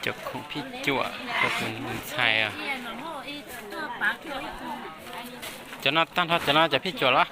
Cov khoom phij cuam rau tus ntxhais. Cov no tag nrho cov no cov phij cuam los?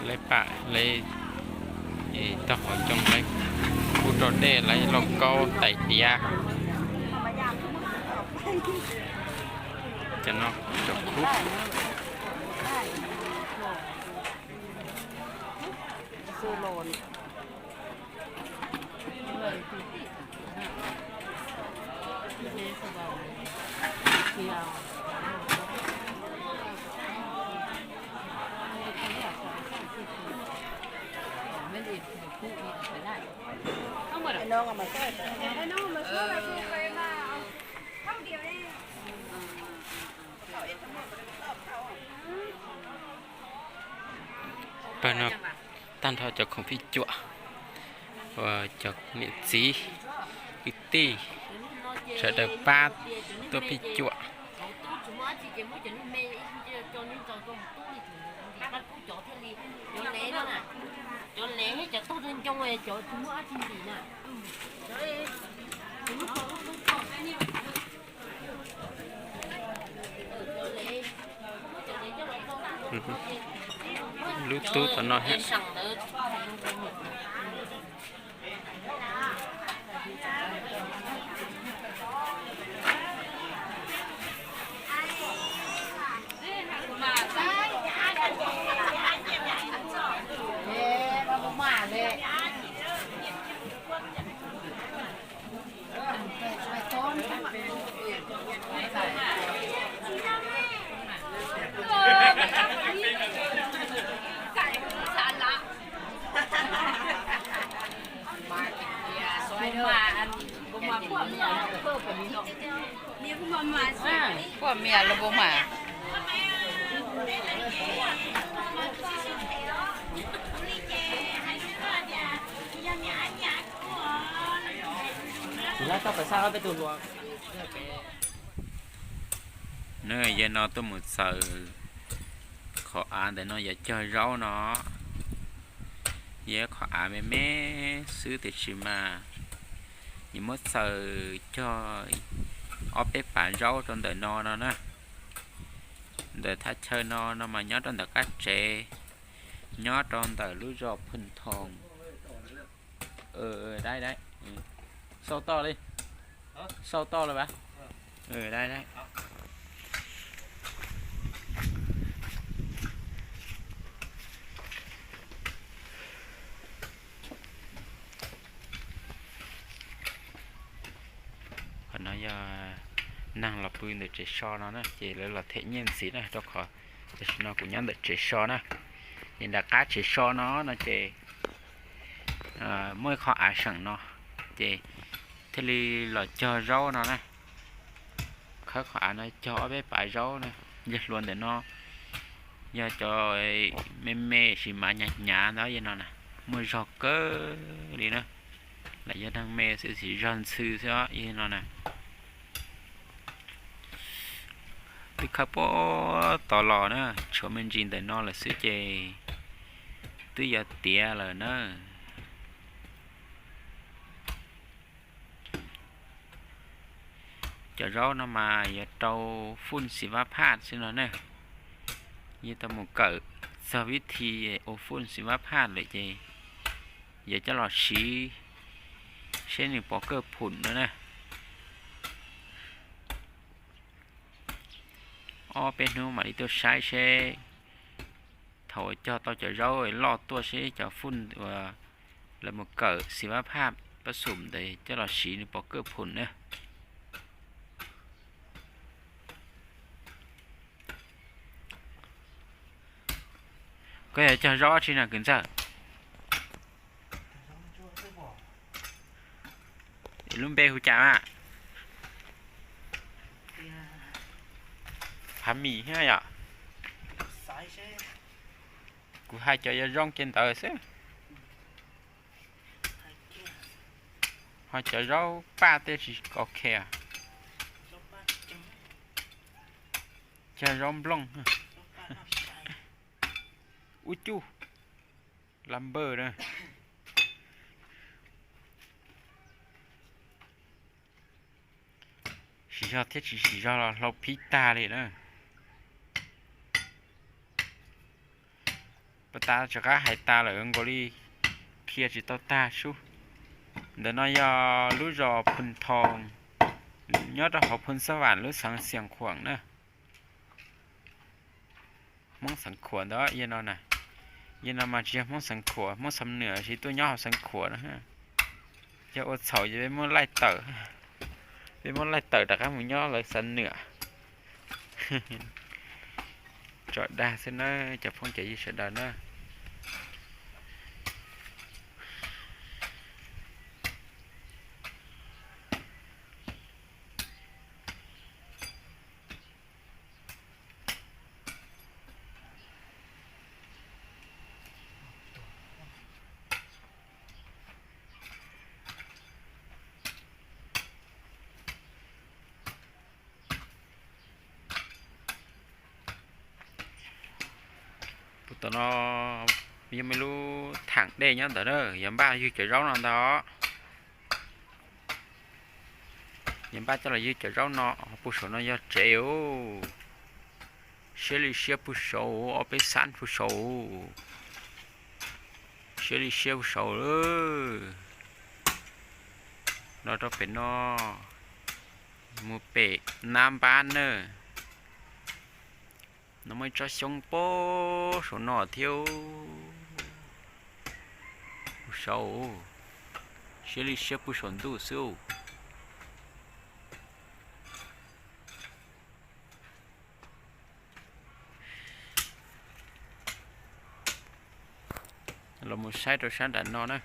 Lawv pam lawv taug hauv ncoo lawv kub rau dej lawv lauj kaub tais diav. Cov no cov khub. Pawg no tag nrho cov khoom phij cuam uas cov niam txiv kwv tij sawv daws pab tuaj phij cuam. Lub tub tom no thiab. Poj mias los puas mas. Nws yog no tuaj mus txaws qhov av ntawm no yuav cog zaub no. Yog qhov av me me xwb tiam sis mas yuav muab txaws cog ob peb pas zaub rau ntawm no no na. Ntawm thaj chaw no no mas nyob rau ntawm qab tsev, nyob rau ntawm lub zos Phoos Thoos. Dai dai, sau toj li, sau toj li as. Dai dai. Qhov no yog neeg los pw ntawm tsev so no na ces lawv los them nyiaj ntxiv na rau qhov tam sim no kuv nyob ntawm tsev so na. Ces nram qab tsev so no no ces muaj ib qho av seem no ces thiaj li los cog zaub no na. Khawb qhov av no cog ob peb pas zaub na. Yawg hluas ntawm no yog cov me me sis mas hnyav hnyav ntawd yog no na, muaj zog kawg li na. Lam yog neeg me xwb sis zog ntxhw xwb yog no na. Twb khawb puag tod los na, tshuav me ntsis ntawm no lawm xwb ces twb yuav tiav lawm na. Cov zaub no mas yuav rau fun xi vab phaj xwb no na. Yog tau mus kawm txog vib thi ua fun xi vab phaj lawm ces yuav coj los siv seb nws puas kawg phum no na. Ob peb hnub mam li tuaj saib seb thaum uas cog tau cov zaub loj tuaj seb cov fun uas lawv mus kawm xi vab phaj pab xum ntawd coj los siv nws puas kawg phum na. Koj yog cog zaub tsi na kwv ntxawg? Lub npe hu cas mas? Phav Mis thiab yom? Kuv hais cov yog zoo kiag ntawd xwb. Ho cov zaub paj tej tsis ok. Cog zaub nplooj. Ub cuj, la npawg na. Siv zog thiab tsis siv zog los hlau phib tag li na. Pas tas rov qab hais tas lawm nkaus li, qhia tsis tau tag sub. Ntawm no yog lub zos Phu Thoo, nyob rau hauv Phu Xab Vam lub xeev Xiav Khuam na. Hmoob Xeev Khuam ntawd yog no na. Yog no mas tsis yog Hmoob Xeev Khuam, Hmoob Xam Nwm tsis tuaj nyob hauv Xeev Khuam na. Yog ua txhaum ces peb muab laij tawm, peb muab laij tawm rov qab mus nyob lawv Xam Nwm. Tso dag xwb na, cov phooj cov ywg sawv daws na. Puag tom no yog me lub thaam dej nyob ntawd na, yog npaj ywg cov zaub no ntag. Yog npaj coj los ywg cov zaub no, puag saum no yog tsev. Siab li siab puag saud, ob peb xab puag saud. Siab li siab puag saud. Los rau pem no, mus pem nab npab na. No muaj ib tsob xyoob puag saum no thiab. Puag saud, siab li siab puag saum ntuj xwb. Los mus saib rau sab nram no na.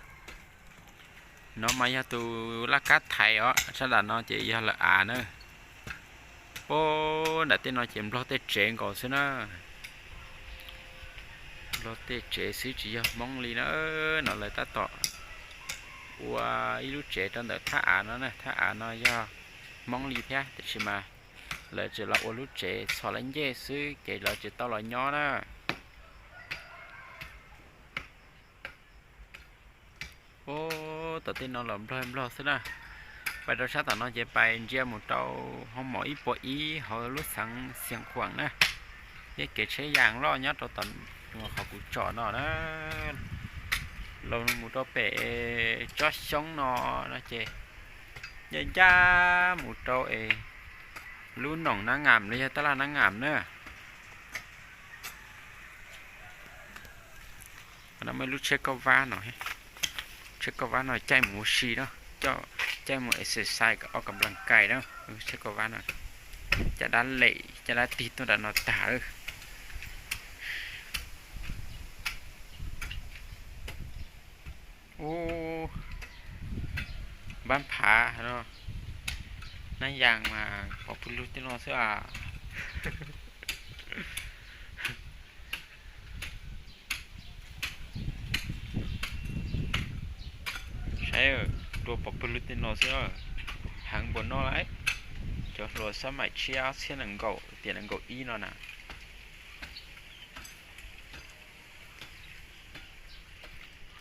No mas yog tus laj kab thaiv os, sab nram no ces yog lawv av na. Puag nram tej no ces Nplog tej tsev nkaus xwb na. Nplog tej tsev xwb tsis yog Hmoob li na. No lawv tab tom ua ib lub tsev rau ntawm thaj av no na, thaj av no yog Hmoob li thiab tiam sis mas lawv tseem los ua lub tsev txhos lawv ncej xwb ces lawv tsis tau los nyob na. Ub, tom tej no los Nplog Nplog xwb na. Pais rau sab tom no ces pais ntsia mus rau hoo mom ib puas ib hauv lub xeev Xiav Khuam na. Thiab kev tsheb yas loj nyob rau tom qhov kuv tsom no na. Los mus rau pem tsob xyoob no no ces ncaj ncaj mus rau es lub noom Nab Ngam los yog tab laj Nab Ngam na. No muaj ib lub tsheb kauj vab no, tsheb kauj vab no caij mus ua si na, caij mus exercise kom ob kam nplas kais na. Tsheb kauj vab no caj dab lem caj dab tig tuaj nram no tag lawm. Ub, npab phav no, nab yas mas pom pw lug tej no xwb as. Saib, dua pom pw lug tej no xwb, heev npaum no lawm. Cov hluas xab maim tshiab txhiab nees nkaum tiam nees nkaum ib no na.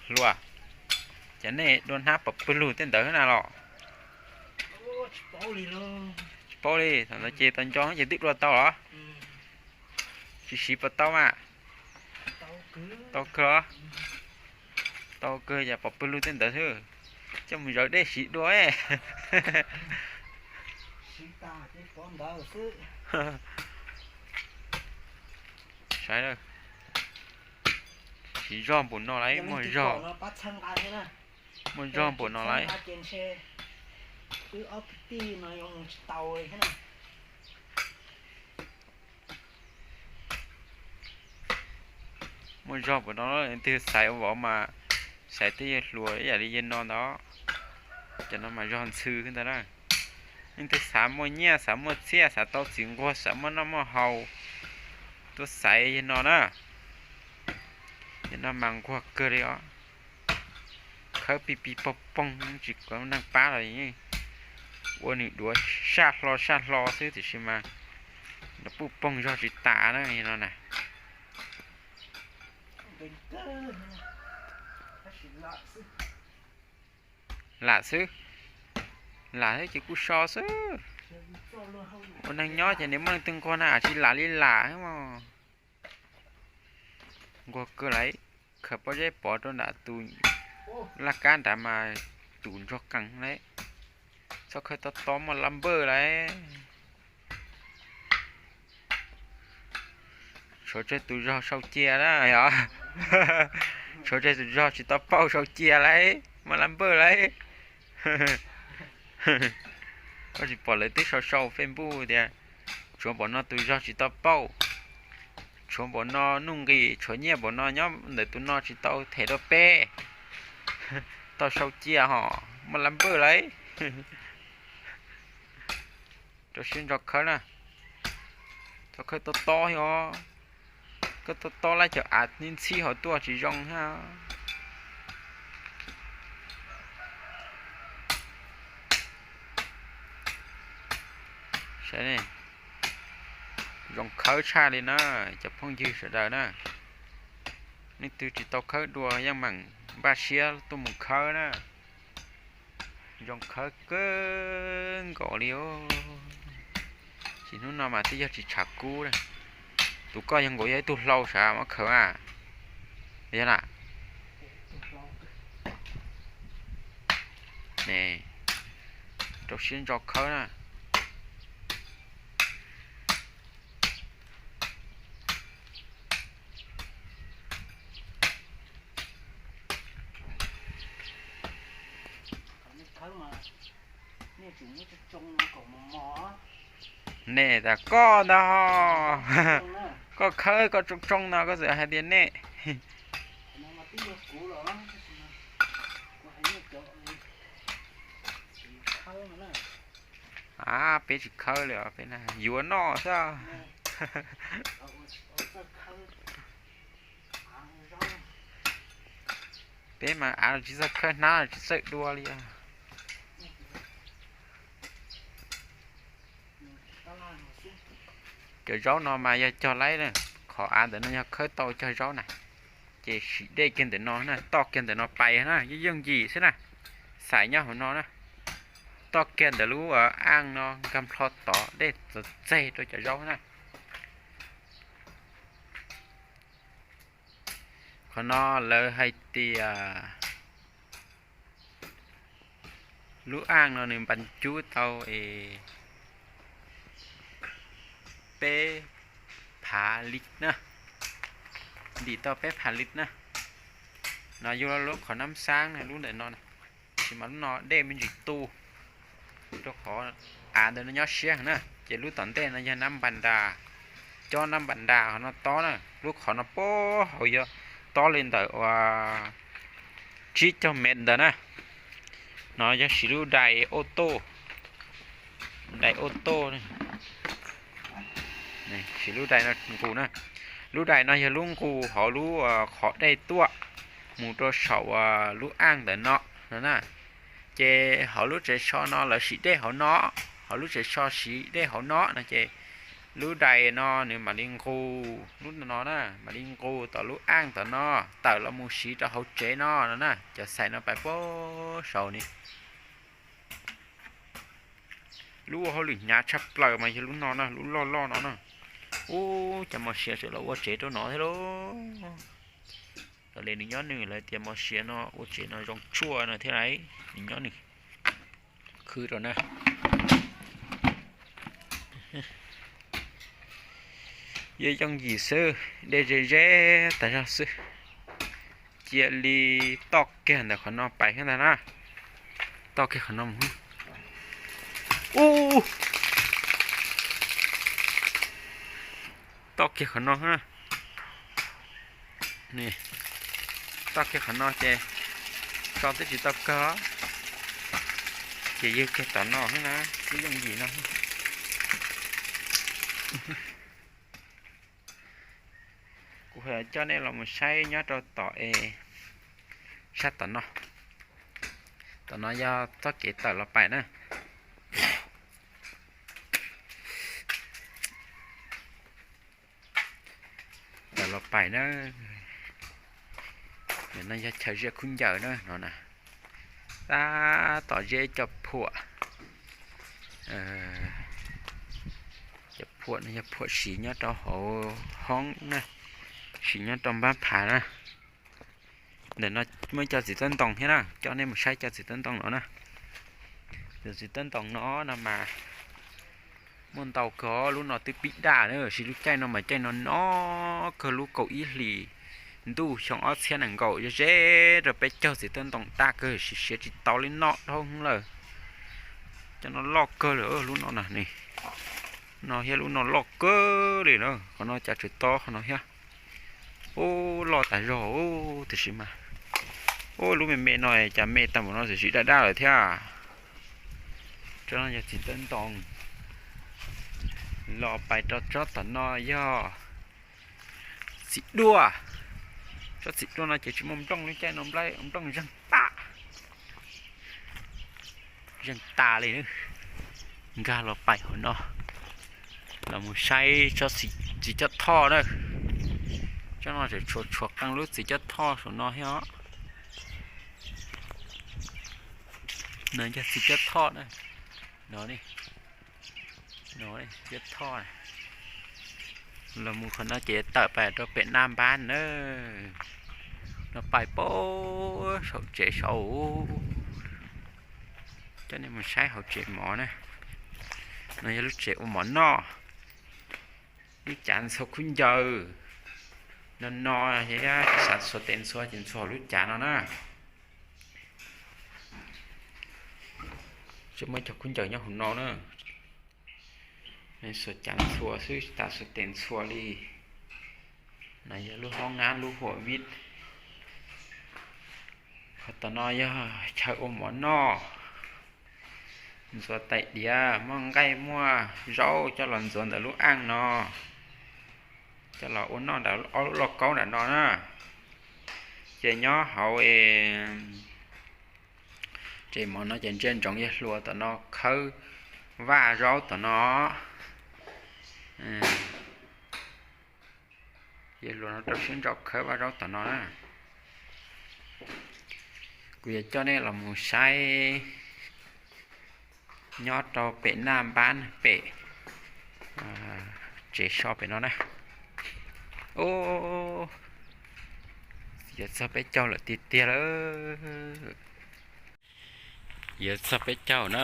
Hluas, cas nej dua hnab pom pw lug tej ntawd na los? Tsis paub li, thaum ntawd ces tau nco ces twb dua tau los? Tsis siv puas tau mas? Tau kawg los? Tau kawg, yam pom pw lug tej ntawd xwb, coj mus zawv dej siv dua. Saib, siv zog npaum no lawm, muaj zog, muaj zog npaum no lawm. Muaj zog puas no, leej twg xaiv ua vauv mas xaiv tej yawg hluas ib yam li yawg no ntawd. Cov no mas zog ntxhw ntag na. Leej twg xav muaj nyiaj, xav muaj txiaj, xav tau txiv nquag, xav muaj noj muaj haus, tuaj xaiv yawg no na. Yawg no mas nquag kawg li os. Khawb pij pij poog poog, tsis kov neeg pab los yeej ua nws duav saj hlo saj hlo xwb, tiam sis mas nws puj poog zog tsis tas na, yawg no na. Lam xwb, lam xwb ces kuj so xwb. Ua neeg nyob ces nws muaj leej twg nquag na, tsis lam li lam mog. Nquag kawg lauj, khaws pob zeb pov rau nram tus laj kab nrad mas tus ntsog qees lauj. Txhob khawb tob tob, muaj lab npawj lauj. Tshuav tsawg tus zog sau cia na yog? Tshuav tsawg tus zog tsis tau pauj sau cia lauj, muaj lab npawj lauj. Koj tsis pom lawv twb sau sau Facebook tias tshuav npaum no tus zog tsis tau pauj, tshuav npaum no nuj nqis, tshuav nyiaj npaum no nyob ntawm tus no tsis tau them rau peb, tau sau cia hos, muaj lab npawj lauj. Rau siab ntso khawb na, txhob khawb tob tob os. Khawb tob tob lawm cov av ntxhib hauv tuaj tsis zoo thiab. Zoo khawb tshaj li na, cov phooj ywg sawv daws na. Leej twg tsis tau khawb dua yeej meem npaj siab tuaj mus khawb na. Zoo khawb kawg nkaus li os. Tsis hnub no mas twb yog tsis tshav kub na. Tus koj yog nkaus yog ib tug hlau sav muab khaws a. Yog na. Ne, rau siab ntso khawb na. Nej tas koj ntag, koj khawb koj tsoo tsoo no koj txawm hais tias nej. A, peb tsis khawb li os, peb yuav noj xwb. Peb mas av los tsis txawj khawb, hnab los tsis txawj dua li os. Cov zaub no mas yog cog laib na, qhov av ntawm no yog khawb tau cog zaub na. Ces siv dej kiag ntawm no na, toj kiag ntawm no pais na, yeej yooj yim xwb na. Xais nyob hauv no na, toj kiag ntawm lub aj no nkag nplho tod, dej txawm txeg rau cov zaub na. Qhov no lawv hais tias lub aj no nws npas cub tau es peb phav lis na, ntim tau peb phav lis na. No yog lub qhov nab xaab na, lub ntawm no, tab sis mas lub no dej me ntsis tu, rau qhov av ntawm no nyob siab na, ces lub tom ntej no yog nab npas das, cob nab npas das qhov no tob na, lub qhov no puag hauv yog tob li ntawm uas tsib caug mev ntawd na. No yog siv lub dais auto, dais auto, siv lub dais no nqus na. Lub dais no yog lub nqus hauv lub qhov dej tuaj mus rau saum lub aj ntawm no no na. Ces hauv lub tsev so no lawv siv dej hauv no, hauv lub tsev so siv dej hauv no no ces lub dais no nws mam li nqus lub no na, mam li nqus tom lub aj tom no tawm los mus siv rau hauv tsev no no na. Cov xais no pais puag saud ni. Lub ua hauj lwm hnyav tshaj plaws mas yog lub no na, lub loj loj no na. Ub, cov mos siav tseem los ua tsev rau no thiab lauj. Raws li nws nyob nws lawv tias mos siav no ua tsev no zoo tshuaj no thiab lauj, nws nyob nws khwb rau na. Yeej yooj yim xwb, dej ze ze tas zog xwb. Cia li toj kiag ntawm qhov no pais thiab ntag na. Toj kiag qhov no mus. Ub, toj kiag qhov no na. Ni, toj kiag qhov no ces tso twb tsis tau kawg, ces yog kiag tom no xwb na, twb yooj yim no. Kuv coj nej los mus saib nyob rau tom es sab tom no. Tom no yog txoj kev tawm los pais na. Tawm los pais na. Nim no yog chaw ziab khaub ncaws na no na. Tab tom zeb cov phuam, cov phuam no yog phuam siv nyob rau hauv hoob na, siv nyob rau npab phav na. Ntawm no muaj cov txiv tawb ntoo thiab na, coj nej mus saib cov txiv tawb ntoo no na. Cov txiv tawb ntoo no no mas muaj ntau kawg, lub no twb pib daj na, sis lub caij no mas caij no no kawg, lub kaum ib hlis ntuj xyoo ob txhiab nees nkaum, yog ze rau peb caug txiv tawb ntoo daj kawg, sis siav tsis tau li, noj dhau lawm. Cov no loj kawg lawm, lub no na ni, no thiab lub no loj kawg li na, qhov no cas tseem tob qhov no thiab. Ub, loj tas zog, ub, tiam sis mas, ub, lub me me no cas me tag npaum no, tiam sis daj daj lawm thiab. Tsob no yog txiv tawb ntoo. Los pais rau tsob tom no yog txiv duaj. Tsob txiv duaj no ces tsis muaj nplooj, lub caij no nplooj zeeg tas, zeeg tas li. Nkag los pais hauv no, los mus saib txiv cob thoj na. Tsob no tseem tshuav tshuav qee lub txiv cob thoj saum no thiab. No yog txiv cob thoj na. No, txiv cob thoj. Los mus qhov no ces tawm pais rau pem Naj Npab na. No pais pem saum tsev saud. Coj nej mus saib hauv tsev mov na. No yog lub tsev ua mov noj. Lub cav ntxhua khaub ncaws no no, xav ntxhua tes ntxhua ces ntxhua hauv lub cav no na. Tsis muaj cov khaub ncaws nyob hauv no na. Xuas cav ntxhua xwb, tsis tas xuas tes ntxhua li. No yog lub hoob nab lub huam vib. Qhov tom no yog chaw ua mov noj. Ntxuav tais diav, muaj nqaij muaj zaub coj los ntxuav ntawm lub aj no, coj los ua noj ntawm ob lub lauj kaub nram no na. Ces nyob hauv tsev mov no ces ntsia ntsoov yawg hluas tom no khawb vaj zaub tom no. Yawg hluas no rau siab ntso khawb vaj zaub tom no na. Kuv yuav coj nej los mus saib nyob rau pem Naj Npab pem tsev so pem no na. Ub, yuav txog peb caug lawm tiag tiag lawm. Yuav txog peb caug na,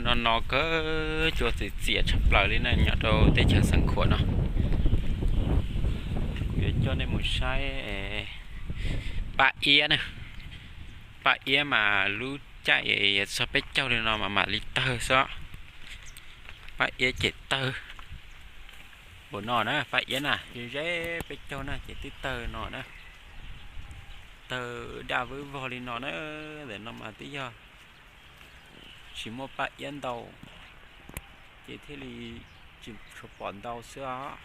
no no kawg, cua txias txias tshaj plaws li na, nyob rau teb chaws Xeev Khuam no. Kuv yuav coj nej mus saib paj iab na. Paj iab mas lub caij yuav txog peb caug li no mas mam li tawg xwb. Paj iab ces tawg ua no na, paj iab na, ze ze peb caug na ces twb tawg no na. Tawg daj vwb vog li no na, ntawm no mas twb yog tsis muaj paj iab ntau, ces thiaj li tsis tshua pom ntau xwb os.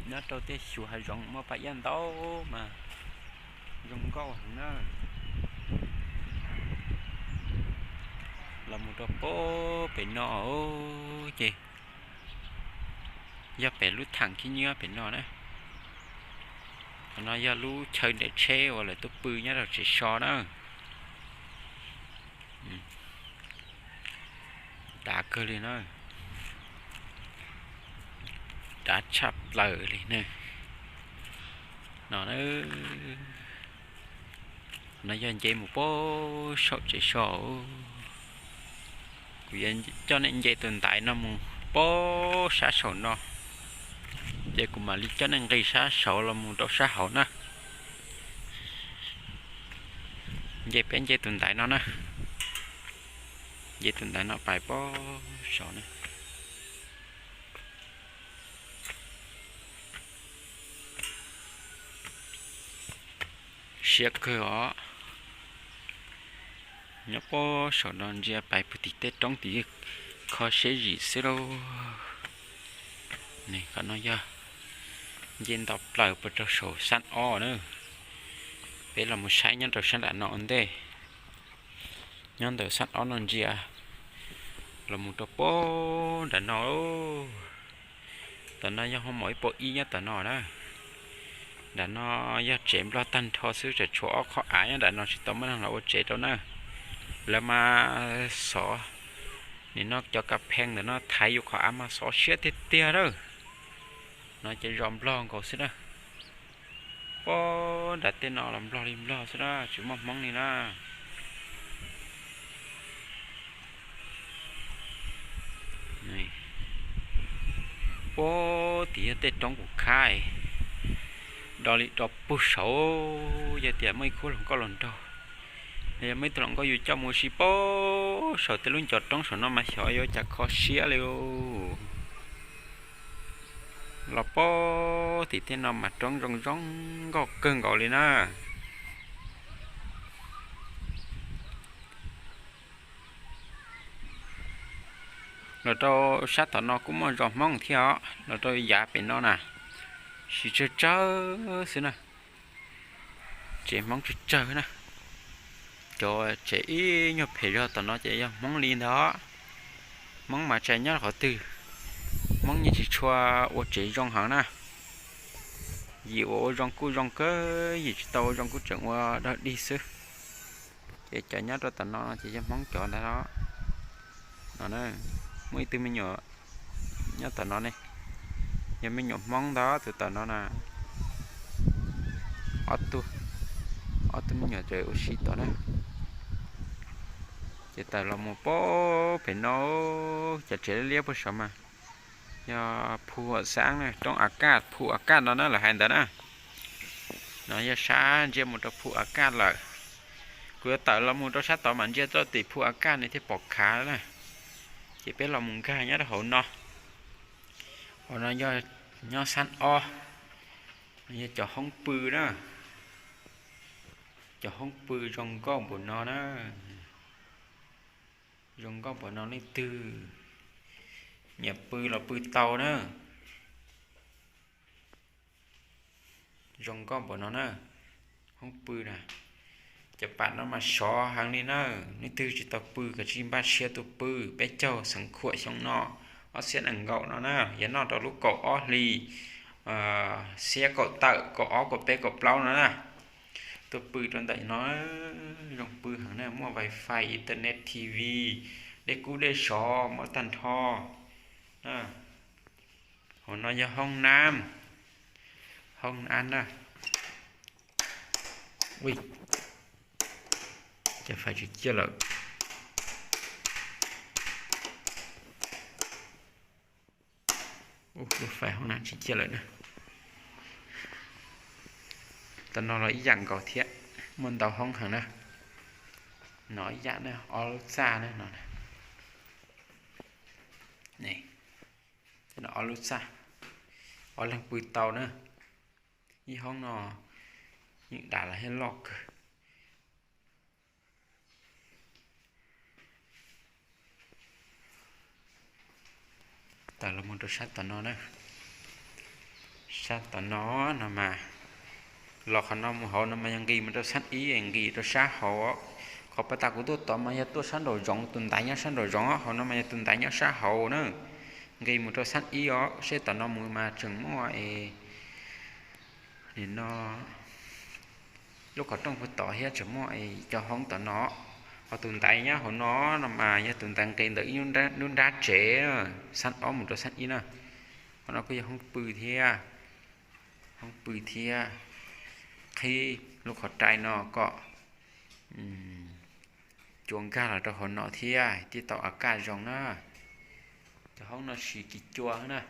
Nyob rau tej xyuas hav zoov muaj paj iab ntau mas zoo nkauj heev na. Los mus rau pem no ces yog pem lub theem khib nyiab pem no na. Qhov no yog lub chaw nres tsheb uas lawv tuaj pw nyob rau tsev so na. Dav kawg li na, dav tshaj plaws li na. No, no yog nce mus pem saum tsev so. Kuv yuav coj nej nce tus ntaiv no mus pem sab saum no, ces kuv mam li coj nej nqis sab saud los mus rau sab hauv na. Nce peb nce tus ntaiv no na, nce tus ntaiv no pais pem saud na. Siab kawg os. Nyob puag saum no ntsia pais puag tim tej roob tim kho siab zim xwb lauj. Qhov no yog nce nto plaws puag rau saum sab ob na. Peb los mus saib nyob rau sab nram no ua ntej. Nyob ntawm sab ob no ntsia los mus rau puag nram no. Tom no yog hoo maum ib puas ib nyob tom no na. Nram no yog tsev nplog tag nrho xwb, tseem tshuav ob qhov av nyob nram no tsis tau muab neeg los ua tsev rau na. Lawv mas xov, nim no cov kas phees ntawm no thaiv yus qhov av mas xov siab tiag tiag lawm. No ces zos nplog nkaus xwb na. Puag nram tej no los nplog li nplog xwb na, tsis muaj hmoob li na. Puag tim yog tej roob kuv khab, do li do puag saud. Yog tias muaj ib khub hluas nkauj los nraug, yog muaj ib tug hluas nkauj yus coj mus ua si puag saum tej lub ncov roob saum no mas xyov yuav cas kho siab li. Los puag tim tej no mas roob zoo zoo nkauj kawg nkaus li na. Los rau sab tom no kuj muaj zos hmoob thiab os, los rau yav pem no na, sis tsawg tsawg xwb na. Tsev hmoob tsawg tsawg na. Cov tsev ib nyuag phem zog tom no ces yog hmoob li ntag. Hmoob mas tsis nyob qhov twg, hmoob yeej tsis tshua ua tsev zoo heev na. Yim uas ua zoo kuj zoo kawg, yim tsis tau ua zoo kuj tseem ua dog dig xwb. Ces cov nyob rau tom no ces yog hmoob cov ntag os. No, muaj ib tug me nyuam nyob tom no ne, yog me nyuam hmoob ntag tus tom no na. Ob tug, ob tug me nyuam tseem ua si tom na. Ces tawm los mus puag pem no, cov tsev liab liab puag saud mas yog phu huam xab na, roob a kaj, phu a kaj no na lawv hais ntawd na. No yog sab ntsia mus rau phu a kaj lawm. Kuv yuav tawm los mus rau sab tod mas ntsia rau tim phu a kaj ne thiaj pom khav na. Ces peb los mus nkag nyob rau hauv no. Hauv no yog nyob sab ob, yog cov hoob pw na. Cov hoob pw zoo nkauj npaum no na. Zoo nkauj npaum no leej twg nyiam pw los pw tau na. Zoo nkauj npaum no na, hoob pw na. Cov pam no mas sov heev li na, leej twg tsis tau pw kav tsij npaj siab tuaj pw. Peb caug xeev khuam xyoo no, ob txhiab nees nkaum no na, yog noj rau lub kaum ob hli, xiab kaum tawm, kaum ob, kaum peb, kaum plaub no na. Tuaj pw rau ntawm no, zoo pw heev na, muaj wifi, internet, T V, dej kub dej sov muaj tag nrho. Hauv no yog hoob nab, hoob nab na. Ui, cov fais tsis ciaj lawm. Lub fais hoob nab tsis ciaj lawm na. Tam no los ib yam nkaus thiab, muaj ntau hoob heev na. No ib yam na, ob lub txaj na no. Ob lub txaj, ob leeg pw tau na. Ib hoob no yeej dav los thiab loj kawg. Tawm los mus rau sab tom no na. Sab tom no, no mas los qhov no mus hauv no mas yog nqis mus rau sab ib, nqis rau sab hauv. Qhov pas tas kuv tuaj tod mas yog tuaj sab nraum zoov, tus ntaiv nyob sab nraum zoov, hauv no mas yog tus ntaiv nyob sab hauv na. Nqis mus rau sab ib os, seb tom no mus mas tseem muaj es nim no lub qhov rooj puag tod thiab tseem muaj es cov hoob tom no. Ho tus ntaiv nyob hauv no, no mas yog tus ntaiv nqis ntawm ib lub nrab tsev, sab ob mus rau sab ib na. Qhov no kuj yog hoob pw thiab, hoob pw thiab. Qhib lub qhov rai no kom cua nkag los rau hauv no thiab thiaj tau a kaj zoo na. Cov hoob no sis kis cua na.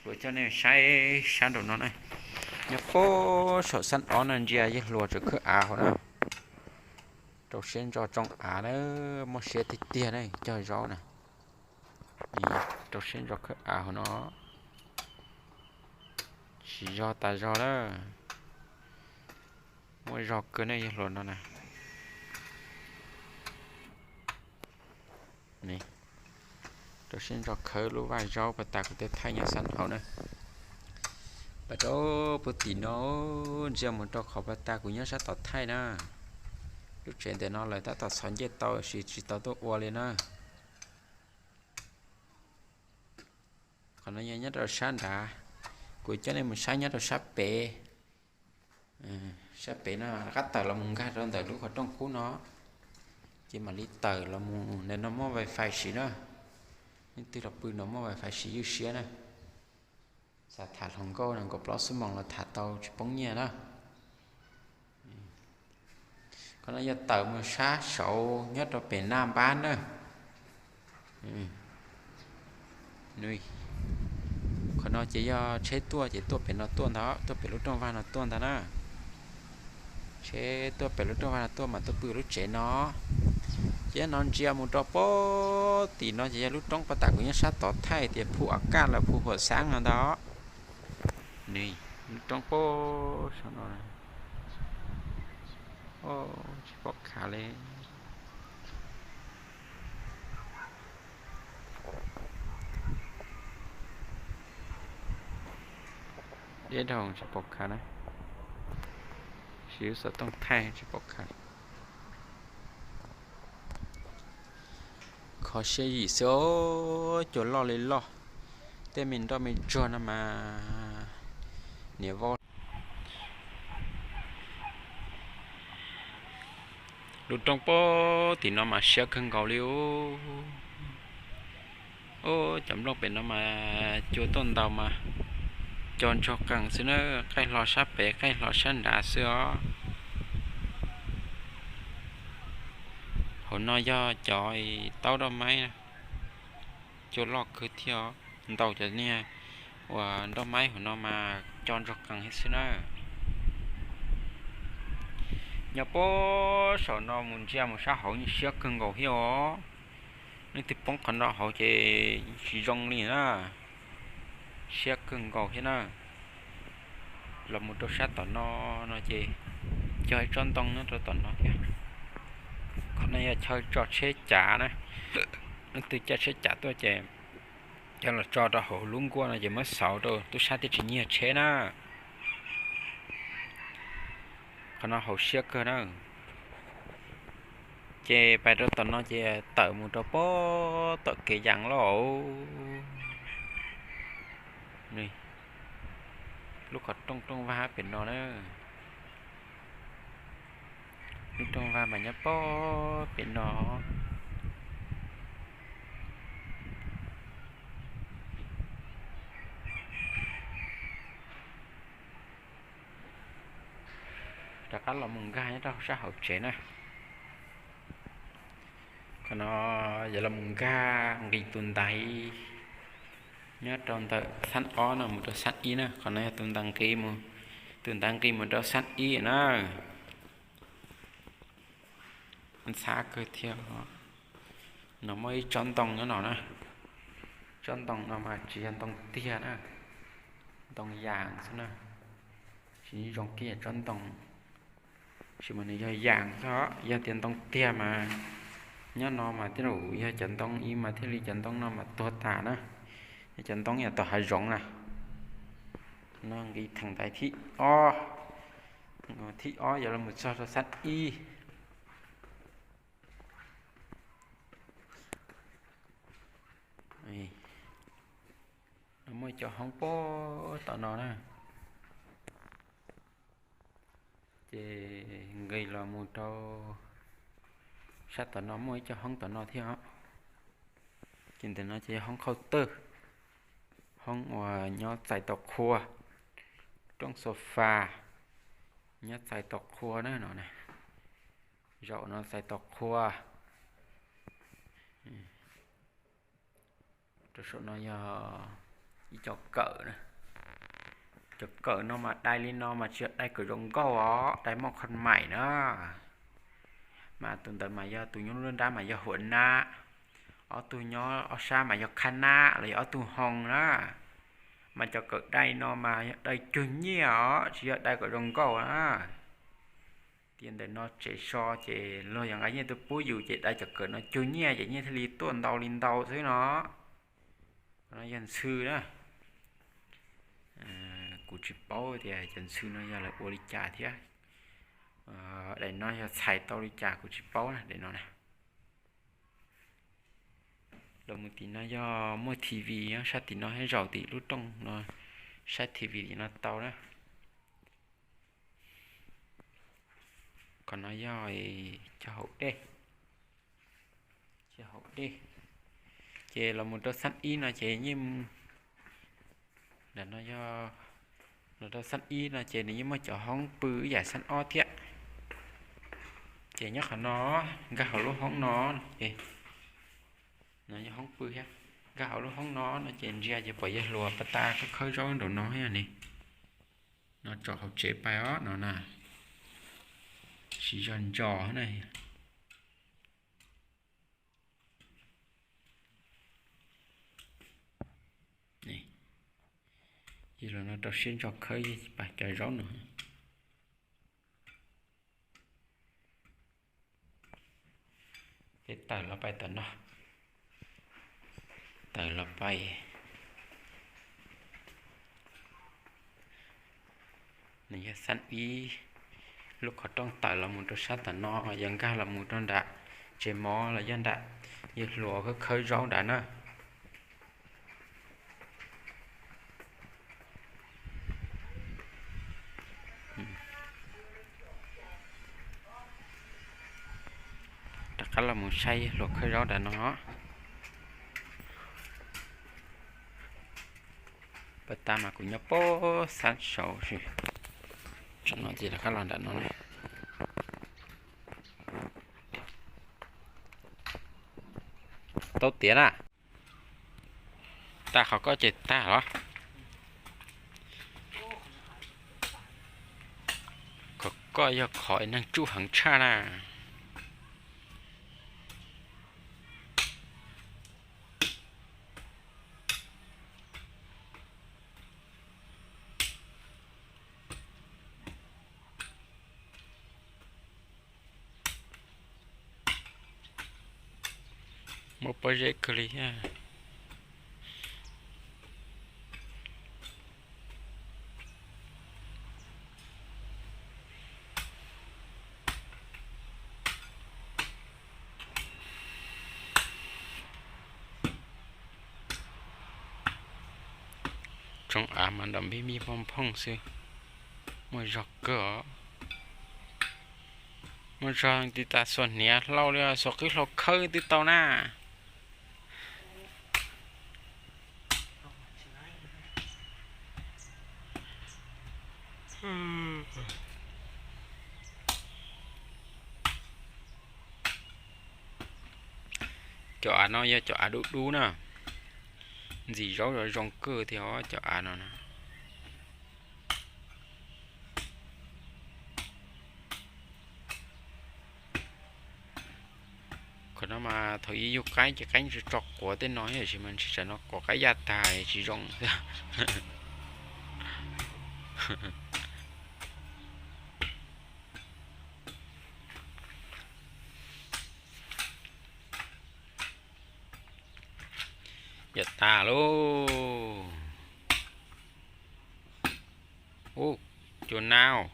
Kuv coj nej saib sab nraum no na. Nyob puag saum sab ob no ntsia yeej hluas tseem khawb av hauv na. Rau siab ntso tsoo av na, muaj siab tiag tiag na cog zaub na. Rau siab ntso khawb av hauv no. Tsis zog tas zog lawm. Muaj zog kawg nej yog hluas no na. Rau siab ntso khawb lub vaj zaub pas tas kuv tej thaij nyob sab hauv na. Pas rau puag tim no, ntsia mus rau qhov pas tas kuv nyob sab tom thaij na. Lub tsev ntawm no lawv tab tom txhos ncej tau tab sis tsis tau tuaj ua li na. Qhov no yog nyob rau sab nrad, kuv coj nej mus saib nyob rau sab pem. Sab pem no rov qab tawm los mus nkag rau ntawm lub qhov rooj qub no, ces mam li tawm los mus ntawm no muaj wifi siv na. Leej twg los pw no muaj wifi siv ywj siab na. Xav tham hluas nkauj no nkaus plaub xuab moos los tham tau tsis poob nyiaj na. Qhov no yog tawm mus sab saud nyob rau pem Naj Npab na. Qhov no ces yog tsheb tuaj ces tuaj pem no tuaj ntag, tuaj pem lub rooj vag no tuaj ntag na. Tsheb tuaj pem lub rooj vag no tuaj mam tuaj pw lub tsev no. Ces no ntsia mus rau puag tim no ces yog lub roob pas tas kuv nyob sab tod thaij tias Phu Av Kaj los Phu Huam Xaab no ntag. Lub roob puag saum no, tsis pom khav li. Deb dhau tsis pom khav na. Siv lub xov tooj thaij tsis pom khav. Kho siab zim xwb os, cua loj li loj. Tej me nroj me tsuag no mas niam vau. Lub roob puag tim no mas siab kawg nkaus li os. Ub, cov nplooj pem no mas cua tuaj ntaus mas co ntsoog qees xwb na, qaij hlo sab pem qaij hlo sab nrad xwb os. Hauv no yog cov taub roj maib, cua loj kawg thiab os, ntaus cov niag uas nroj maib hauv no mas co ntsoog qees thiab xwb na. Nyob puag saum no mus ntsia mus sab hauv siab kawg nkaus thiab os. Leej twg poob qhov no hauv ces tsis zoo li na, siab kawg nkaus thiab na. Los mus rau sab tom no, no ces cog ib tsob ntoo nyob rau tom no thiab. Qhov no yog chaw tso tsheb cav na, leej twg caij tsheb cav tuaj ces coj los tso rau hauv lub nkuaj no ces muab xauv rau tub sab thiaj tsis nyiag tsheb na. Qhov no hauv siab kawg na. Ces pais rau tom no ces tawm mus rau puag tom kev yas loj. Lub qhov rooj rooj vag pem no na. Lub rooj vag mas nyob puag pem no. Rov qab los mus nkag nyob rau sab hauv tsev na. Qhov no yog los mus nkag nqis tus ntaiv nyob rau ntawm xab ob no mus rau xab ib na. Qhov no yog tus ntaiv nqis mus, tus ntaiv nqis mus rau xab ib na. Ntxhab kawg thiab. No muaj ib tsob ntoo nyob no na. Tsob ntoo no mas tsis yog ntoo tiag na, ntoo yas xwb na. Tsis zoo kiag tsob ntoo, tab sis mas nws yog yas xwb. Yog tias ntoo tiag mas nyob no mas thiaj li yog cov ntoo ib mas thiaj li cov ntoo no mas tuag tas na. Yog cov ntoo yog tom hav zoov na. No nqis theem ntaiv thib ob, thib ob yog los mus txog rau xab ib. Muaj cov hoob puag tom no na. Ces nqis los mus rau sab tom no muaj ib co hoob tom no thiab os. Ces ntawm no ces yog hoob qhauj tawj, hoob uas nyob txais tau qhua, rooj xo fa nyob txais tau qhua na no. Zaum no txais tau qhua. Rau saum no yog ib co kawm na. Cov kawm no mas dai li no mas tsis yog dai kom zoo nkauj os, dai moj qhov maim na. Mas tus ntawd mas yog tus nyob lub nrab mas yog huam nab, ob tug nyob ob sab mas yog qhab nab los yog ob tug hoo na. Mas cov kawm dai no mas yog dai cug nyiaj os, tsis yog dai kom zoo nkauj na. Ces ntawm no tsev so ces luag yog nqa nyiaj tuaj pub yus ces dai cov kawm no cug nyiaj ces nyiaj thiaj li tuaj ntau li ntau xwb no. Qhov no yog ntxhw na. Kuv tsis paub tias cov ntxhw no yog lawv ua li cas thiab. Daim no yog txhais tau li cas kuv tsis paub na, daim no na. Los mus tim no yog muaj T V, sab tim no thiab zaum tim lub rooj no, saib T V tim no tau na. Qhov no yog cov haus dej, cov haus dej. Ces los mus rau xab ib no ces yeej, ntawm no yog, los rau xab ib no ces nws yeej muaj cov hoob pw ib yam xab ob thiab. Ces nyob qhov no, nkag hauv lub hoob no, ces no yog hoob pw thiab. Nkag hauv lub hoob no no ces ntsia ces pom yawg hluas pas tas khawb zaub nraum no thiab ne. No tsom hauv tsev pais os no na. Siv zog ntsos na. Yog los no rau siab ntso khawb pas cov zaub no. Peb tawm los pais tom no, tawm los pais. Nws yog xab ib, lub qhov rooj tawm los mus rau sab tom no, yog nkag los mus rau nram tsev mov los yog nram yawg hluas khawb khawb zaub nrad na. Rov qab los mus saib yawg hluas khawb zaub nrad no. Pas tas mas kuv nyob pem xab saud xwb. Tsam no ces rov qab los nram no na. Tau tiav na. Tag qhov koj ces tag los? Qhov koj yog qhov neeg tsuj heev tshaj na. Muaj pob zeb kawg li thiab. Tsoom av mas nram npij npij nphooj nphooj xwb. Muaj zog kawg os. Muaj zog tiv tas xuas hniav hlau li xuas qwb hlau khawb twb tau na. Cov av no yog cov av dub dub na, ntxim zaub zoo zoo kawg thiab os cov av no na. Qhov no mas thaum ub yug qaib ces qaib tso quav tej no, tiam sis mas ntshe tsam no quav qaib yaj tag tsis zoo. Yam tas lauj. Ub, cua nab.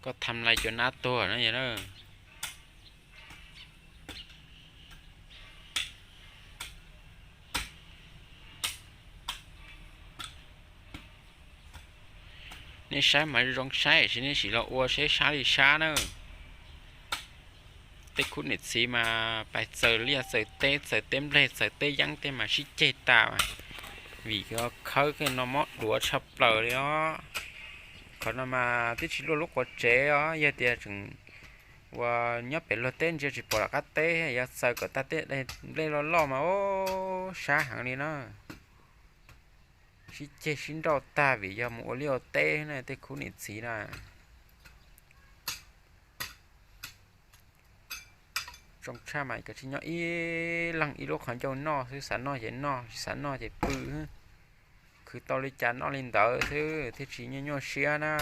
Koj tham lais cua nab tuag na yog na. Nej saib mas zoo saib, sim nej sim los ua seb sab li sab na. Tej khub niam txiv mas pais txaws liaj txaws teb, txaws teb nplej txaws teb yeeb tej mas sib ceg tas, vim khawb no mob duav tshaj plaws li os. Qhov no mas twb tsis luaj lub quav tsev os, yog tias tseem uas nyob pem luag teb ntsia tsis pom lawm qab teb, yog txaws kom tag tej nplej loj loj mas ub sab heev li na. Sib ceg sib nrauj tag vim yog mus ua liaj ua teb na tej khub niam txiv na. Zoo tshaj mas kav tsij nyob ib leeg ib lub qhov ncauj noj xwb, xav noj ces noj, tsis xav noj ces pw xwb. Khwv tau li cas noj li ntawd xwb thiaj tsis nyuaj nyuaj siab na.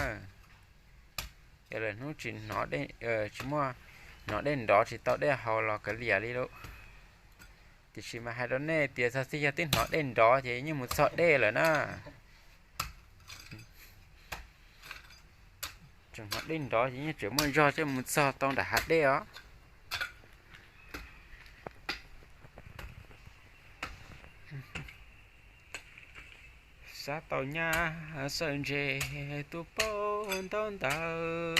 Yog lwm hnub tsis hnov, tsis muaj hnov dej nrov tsis tau dej haus los kav liam li lauj. Tiam sis mas hais rau nej tias txog txij yog twb hnov dej nrov ces yeej mus txog dej lawm na. Tseem hnov dej nrov ces yeej tseem muaj zog thiaj mus txog tau nram hav dej os. Xav tau nyab xawj ntse, tus paub ntau ntawd.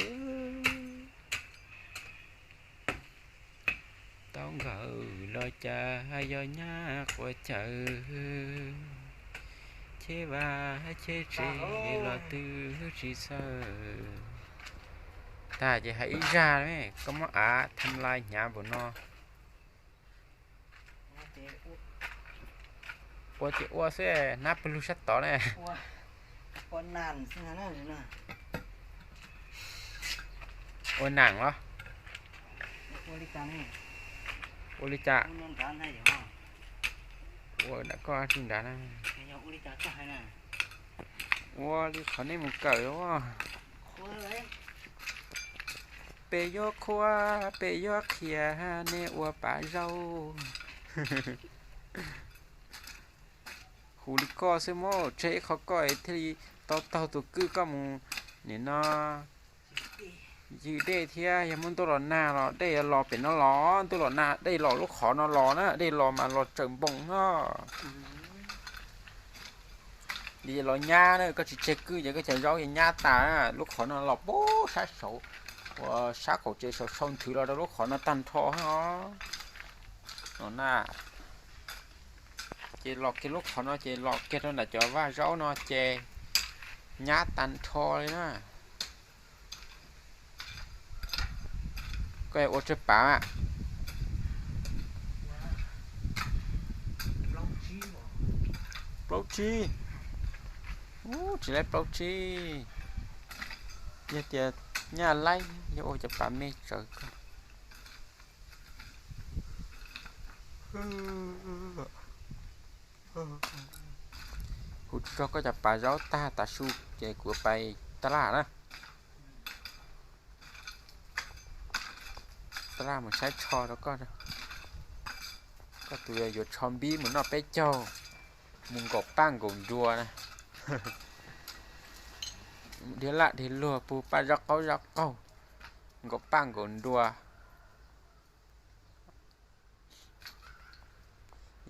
Tau nkawm los cas yog nyab quav cawv, cheb vaj cheb tsev los twb tsis txhawj. Tag ces hais ib zaj, koj muab av tham lais hnyav npaum no. Ua ces ua xwb, hnab pawg lug sab tod na. Ua nam los? Ua li cas? Ua nram koj tsis nrad na. Ua li qhov nej mus kawm. Peb yuav qhuav, peb yuav qhia, nej ua pav zaub. Hu li koj xwb mas, tseg ib qho koj thiaj li tau taug tus kwj koj mus nim no ywg dej thiab. Yog muaj ntuj los nag los dej yuav los pem no los, ntuj los nag dej los lub qhov no los na, dej los mas los tsaws npoo no. Li los nyab na, koj tsis tseg kwj ces koj cov zaub ces nyab tas na. Lub qhov no los puag sab saud, uas sab qaum tsev saud sau nthwv los rau lub qhov no tag nrho no na. Ces los kiag lub qhov no ces los kiag rau nram cov vaj zaub no ces nyab tag nrho li na. Koj ua tsawg pav? Plaub tsib. Ub, tsis laib plaub tsib. Yog tias nyaj laib yog ua cov pav me tsawv kawg. Kuv tso koj cov pav zaub tag tas su ces kuv pais taj laj na. Taj laj mus saib tsho rau koj. Koj tus yuav tsho npib mus noj peb caug, mus nkaum paj nkaum nruas na. Dhia laj dhia luag pug paj zaub qaub zaub qaug, nkaum paj nkaum nruas.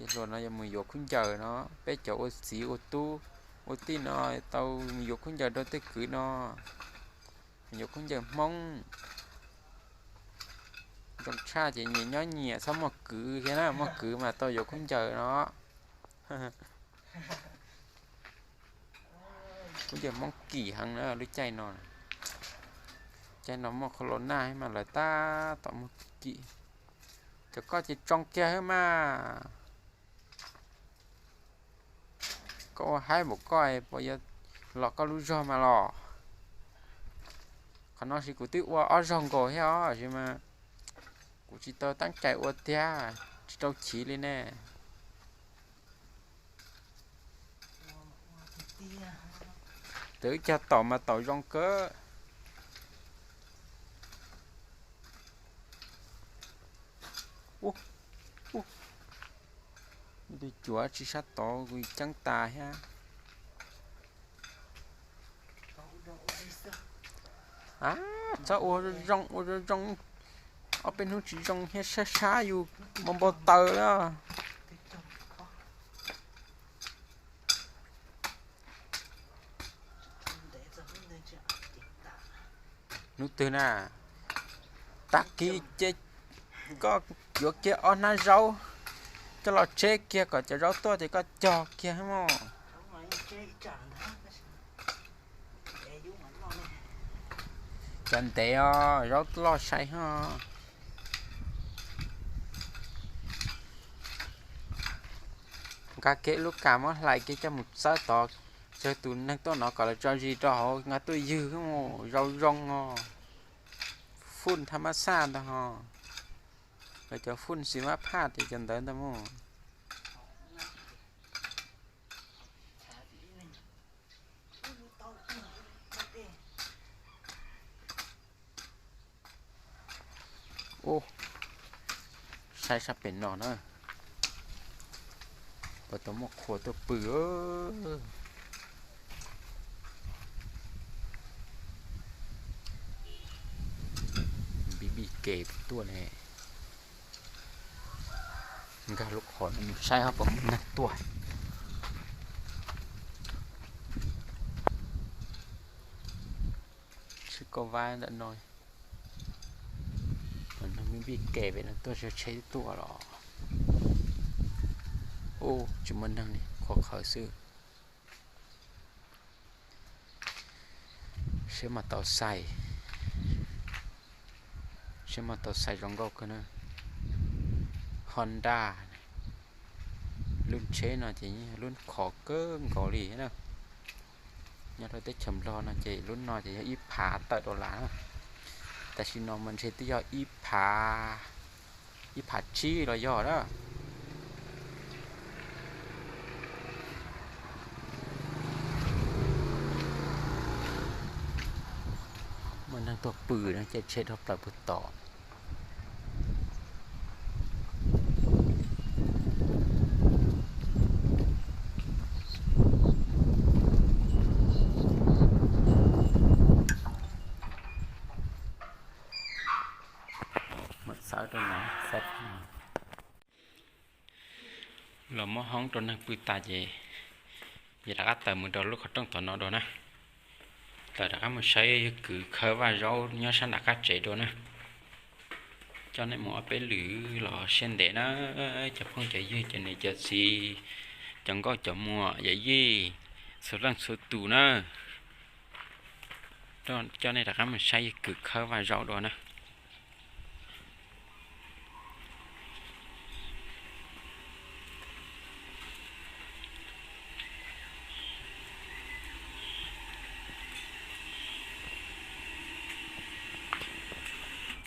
Hluas no yuav mus yuav khaub ncaws no, peb cov ua txiv ua tub ua tij no tau mus yuav khaub ncaws rau tej kwv no. Yuav khaub ncaws Hmoob zoo tshaj ces nyias nyob nyias txhob muaj kwv thiab na, muaj kwv mas tau yuav khaub ncaws no. Khaub ncaws Hmoob kim heev na lub caij no. Caij no muaj qhov los nag mas lawv tab tom muag kim. Cov koj ces tsoo kiag xwb mas. Koj ua haib npaum koj puas yuav los koj lub zog mas los? Qhov no sis kuv twb ua ob zaug nkaus thiab os, sis mas kuv tsis tau teeb cai ua tiag, tsis rau chiv li ne. Twb cog taum mas taum zoo kawg. Ub, ub, tus cuav tsis sab tod kuv ceeb tas thiab. A, txhob ua zoo, ua zoo zoo, ob peb hnub tsis zoo thiab sab sab yus npau npau taws lawm. Hnub twg na? Tag kis ces koj yuav kiag ob hnab zaub coj los tseb kiag kom cov zaub tuaj ces koj cog kiag mog. Cov ntev os, zaub loj sai ho. Nqa kiag lub kas muab hlais kiag coj mus txawb tod, tsawg tus neeg tuaj no kom lawv tso zis rau hauv nqa tuaj ywg, zaub zoo os, fun tha mab xaj ntag ho. Lawv cov fun xis mab phaj tias cov ntawd ntag mog. Ub, saib sab pem no na, puas tau muaj qhua tuaj pw. Npib npib ke tuaj ne. Nkag lub qhov no mus saib ho puas muaj neeg tuaj. Tsheb kauj vab ntawm no, neeg npib npib ke pem no tuaj, tsheb tuaj los. Ub, tsis muaj neeg li, qhuav qhawv xwb. Seb mas tau xais, seb mas tau xais zoo nkauj kawg na. Honda, lub tsheb no ces lub khov kawg nkaus li na. Nyob rau teb chaws Nplog no ces lub no ces yog ib phav tawm dollar na. Tam sim no mas ntshe twb yog ib phav, ib phav tsib los yog na. Muaj neeg tuaj pw no, caij tsheb dhau plaws puag tod. Los muab hoob rau neeg pw tas ces, ces rov qab tawm mus rau lub qhov rooj tom no dua na. Tawm rov qab mus saib yawg kwv khawb vaj zaub nyob sab nram qab tsev dua na. Coj nej mus ob peb lwm los siab ntev na, cov phooj cov ywg, cov niam cov txiv, cov nkauj cov muam, yawm yij, txhua leej txhua tus na. Coj nej rov qab mus saib yawg kwv khawb vaj zaub dua na.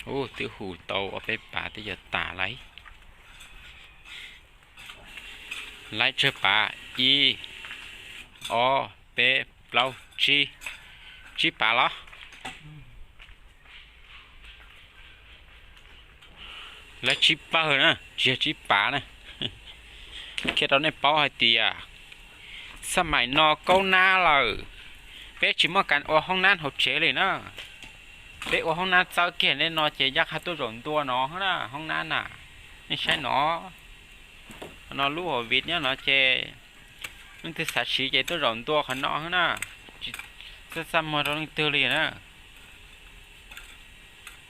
Ub, twb hu tau ob peb pas twb yuav tas lawm. Laib tsawg pas? Ib, ob, peb, plaub, tsib, tsib pas los? Laib tsib pawg na, tsis yog tsib pas na. Qhia rau nej paub hais tias xab maim no kaub nab lawm, peb tsis muaj kas ua hoob nab hauv tsev li na. Peb ua hoob nab txawb kiag nej no ces ncaj qha tuaj zaum ntua no na, hoob nab na. Nej saib no, qhov no lub hauv vij nyob no ces leej twg xav siv ces tuaj zaum ntua qhov no na. Tsis txaj txaj muag rau leej twg li na.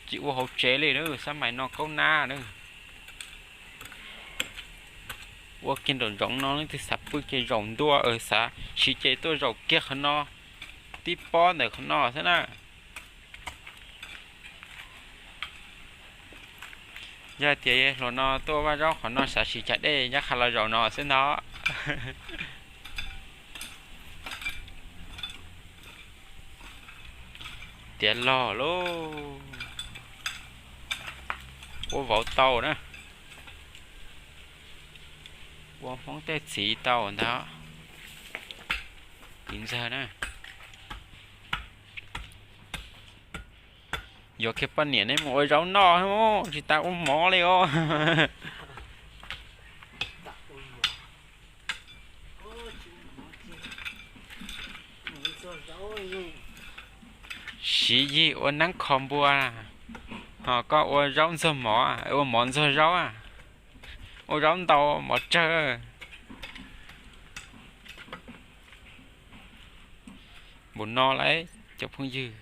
Tsis ua hauv tsev li na, xab maim no kaub nab na. Ua kiag nraum zoov no, leej twg xav pw ces zaum ntua, xav siv ces tuaj zaum kiag qhov no, tib pob ntawm qhov no xwb na. Yog tias hluas no tuaj vaj zaub qhov no xav siv cag dej ncaj qha los zaum no xwb ntag. Tiav log lauj, ua vauv tau na, ua Hmoob tej txiv tau ntag. Txiv ntxawg na, yuav kiag poj niam nej mus ua zaub noj, tsis tas ua mov li os. Siv yig ua neeb kho npua, ho koj ua zaub ntxuag mov, ua mov ntxuag zaub, ua zaub ntau mov tsawg. Npaum no lawm cov phooj ywg,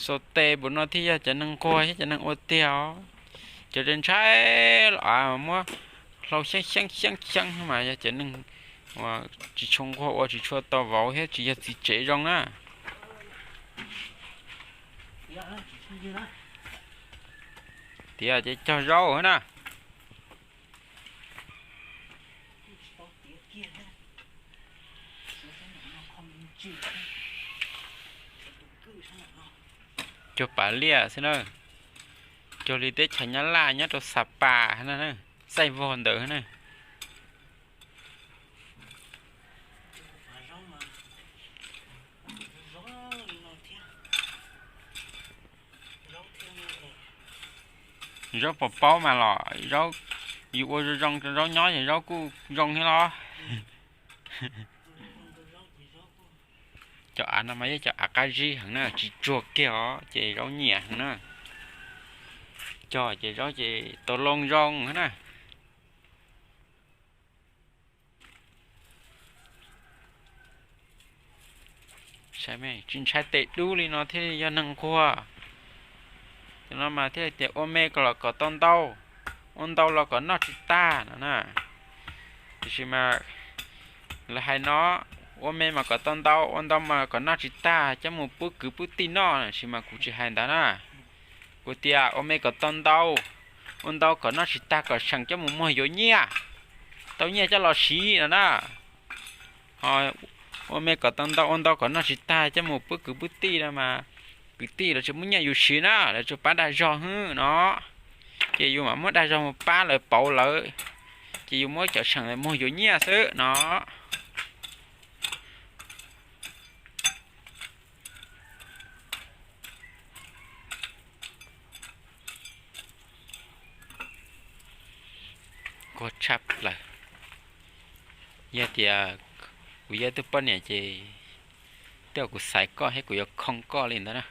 xaus tes npaum no thiaj yog cov neeg nquag thiab cov neeg ua tiag os. Cov ntshai los muab hlau xyeeb xyeeb xyeeb xyeeb mas yog cov neeg uas tsis tshua nquag ua tsis tshua tau vauv thiab tsis yog txiv tsev zoo na. Tiav ces cog zaub na. Cog pav liaj xwb na, cog li teb chaws Nyab Laj nyob rau Xa Pas na, Xaij Vog ntawd na. Zaub pos paub mas los zaub, yus ua zoo zoo rau zaub nyob ces zaub kuj zoo thiab los. Cov av no mas yog cov av qab zib heev na, tsis tsuag kiag os ces zaub nyiam heev na. Cog ces zaub ces tau loo zoo na. Tsis ntshai tes dub li no thiaj yog neeg nquag. Cov no mas thiaj tias ua me los kom tau ntau, ua ntau los kom noj tsis tag no na. Tiam sis mas lawv hais no, ua me mas kom tau ntau, ua ntau mas kom noj tsis tag coj mus pub kwv pub tij noj, tiam sis mas kuv tsis hais ntawd na. Kuv tias ua me kom tau ntau, ua ntau kom noj tsis tag kom seem coj mus muag yuav nyiaj, tau nyiaj coj los siv no na. Ho ua me kom tau ntau, ua ntau kom noj tsis tag coj mus pub kwv pub tij no mas kwv tij lawv tsis muaj nyiaj yus siv na, lawv tsuas pab dag zog hwb no. Ces yus mam muab dag zog mus pab lawv pauv lawv, ces yus muab cov seem lawv muag yuav nyiaj xwb no. Kuv tshaj plaws, yog tias kuv yog ib tug poj niam ces tej zaum kuv xaiv koj thiab kuv yuav khoo koj li ntawd na.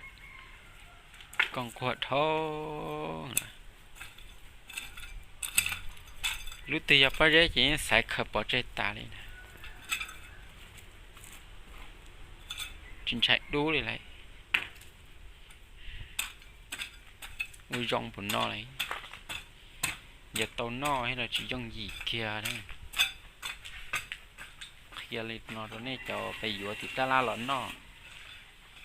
Koj nquag dhau. Lub twg yog pob zeb ces yeej xaiv khaws pov tseg tas li na. Tsis ntshai dub li lawm. Ua zoo puas no lawm. Yog tau noj thiab los tsis yooj yim kiag na. Qhia li no rau nej cov pes yuav tim tab laj los noj,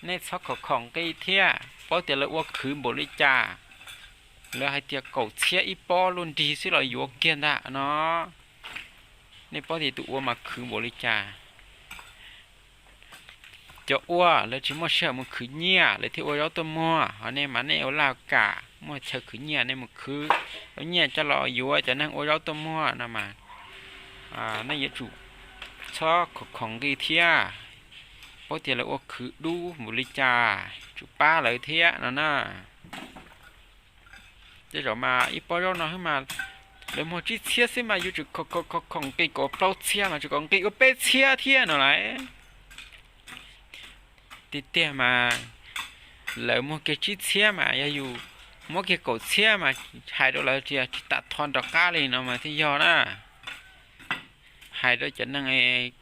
nej txhob khom khom nqi thiab, paub tias lawv ua khwv npaum li cas. Lawv hais tias kaum txhiab ib pob luaj nrig xwb los yuav kiag ntag no. Nej paub tias tus ua mas khwv npaum li cas. Cov ua lawv tsis muaj sij hawm mus khwv nyiaj lawv thiaj ua zaub tuaj muag, ho nej mas nej ua laj kam muaj chaw khwv nyiaj nej mus khwv zaub nyiaj coj los yuav cov neeg ua zaub tuaj muag no mas, nej yuav tsum txhob khom khom nqi thiab, paub tias lawv ua khwv dub npaum li cas, tsum pab lawv thiab no na. Tej zaum mas ib pob zaub no xwb mas lawv muag tsib txhiab xwb mas yus tsum khom khom nqi kaum plaub txhiab mas tsum kom nqi ua peb txhiab thiab no lawm. Tiag tiag mas lawv muag kiag tsib txhiab mas yog yus muab kiag kaum txhiab mas hais rau lawv tias tsis tas tho rov qab li no mas thiaj yog na. Hais rau cov neeg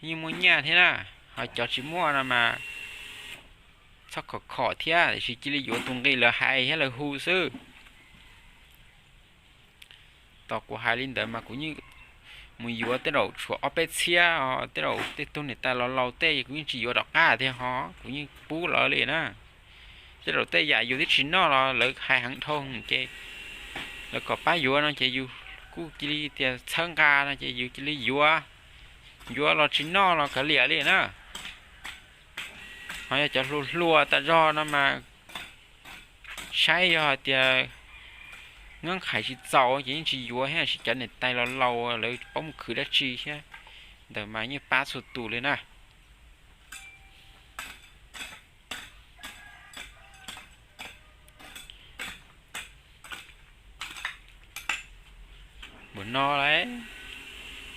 yeej muaj nyiaj thiab na, ho cov tsis muaj no mas txhob khom khom thiab, tiam sis cia li yuav tus nqi lawv hais thiab lawv hu xwb. Tos kuv hais li ntawd mas kuv yeej mus yuav tej zaum tshuav ob peb txhiab, tej zaum tej tug niam tais laus laus tej kuv yeej tsis yuav rov qab thiab ho kuv yeej pub lawv li na. Tej zaum tej yam yus twb tsis noj los lawv hais heev dhau ces lawv kom pab yuav no ces yus kuj cia li tias txhawb nqa no ces yus cia li yuav, yuav los tsis noj los kav liam li na. Ho yog cov hluas hluas tas zog no mas saib yog hais tias nqeeb hais tsis txaus ces yeej tsis yuav thiab, tiam sis cov niam tais laus laus lawv paub mus khwv dab tsi thiab, ntawd mas yeej pab txhua tus li na. Npaum no lauj,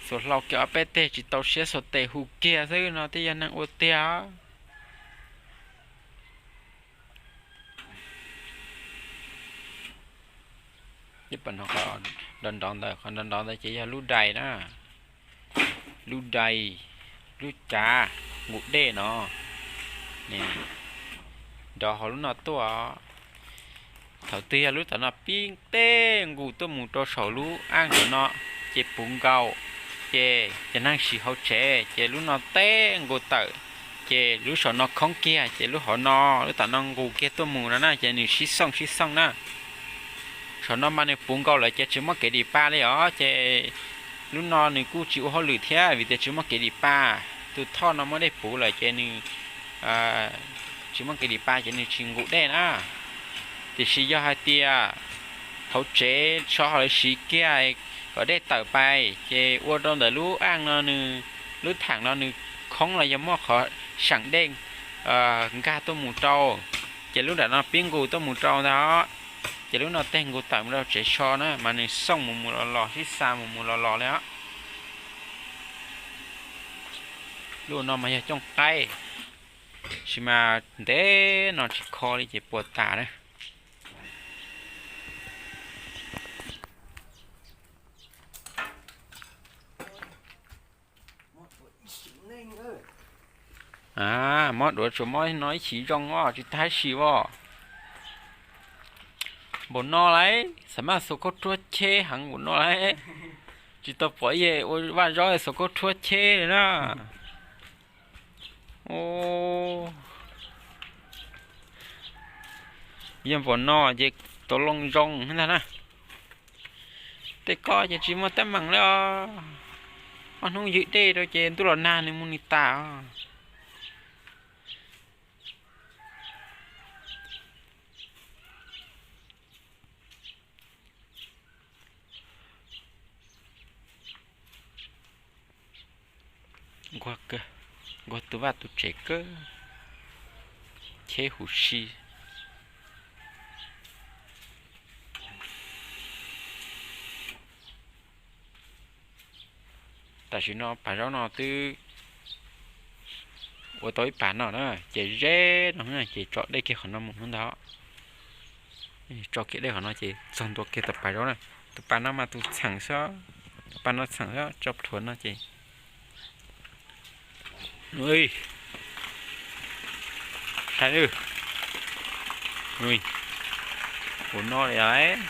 xuas hlau kiag ob peb teg tsis tau siab xuas tes hu kiag xwb no twb yog neeg ua tiag. Nrov nrov ntawd, qhov nrov nrov ntawd ces yog lub dais na, lub dais, lub cav nqus dej no, nrov hauv lub no tuaj. Thaum twg yog lub tom no pib tej nqus tuaj mus rau saum lub aj tom no, ces puv nkaus, ces cov neeg siv hauv tsev ces lub no tej nqus tawm, ces lub saum no khoob kiag ces lub hauv no, lub tom no nqus kiag tuaj mus no na ces nws sib xooj sib xooj na. Saum no mas nws puv nkaus lawm ces tsis muaj kev dim pa li os, ces lub no nws kuj tsis ua hauj lwm thiab vim tias tsis muaj kev dim pa. Tus thoj no muaj dej puv lawm ces nws tsis muaj kev dim pa ces nws tsis nqus dej na. Tiam sis yog hais tias hauv tsev so ho lawv siv kiag kom dej tawm pais ces ua rau ntawm lub aj no nws, lub tham no nws khoob los yog muaj qhov seem dej nkag tuaj mus rau, ces lub nram no pib nqus tuaj mus rau ntag. Ces lub no tej nkaus tawm mus rau tsev so na mas nws xooj mus mus los los sib xa mus mus los los li os. Lub no mas yog cooj qaib, tab sis mas ntev no tsis kho li ces puas tas na. A, mob duav tsuas mob no ib chim zoo os, tsis tag ib sim os. Npaum no lauj, xam maj xuas khaub rhuab cheb heev npaum no lauj. Tsis tau pom ib yam ua vaj zaub xuas khaub rhuab cheb li na. Yog npaum no ces tau loo zoo ntag na. Tej ko ces tsis muaj teeb meem li os. Ob hnub ywg dej rau ces ntuj los nag nws mus nws tas os. Nquag kawg, nquag tus vaj tus tsev kawg, cheb huv si. Tam sim no pas zaub no twb ua tau ib pas no na, ces ze no ces tso dej kiag qhov no mus ntag. Tso kiag dej qhov no ces txog ntua kiag tus pas zaub na. Tus pas no mas tus txheem xwb, tus pas no txheem xwb, tso plhuav no ces saib, ua no li lauj.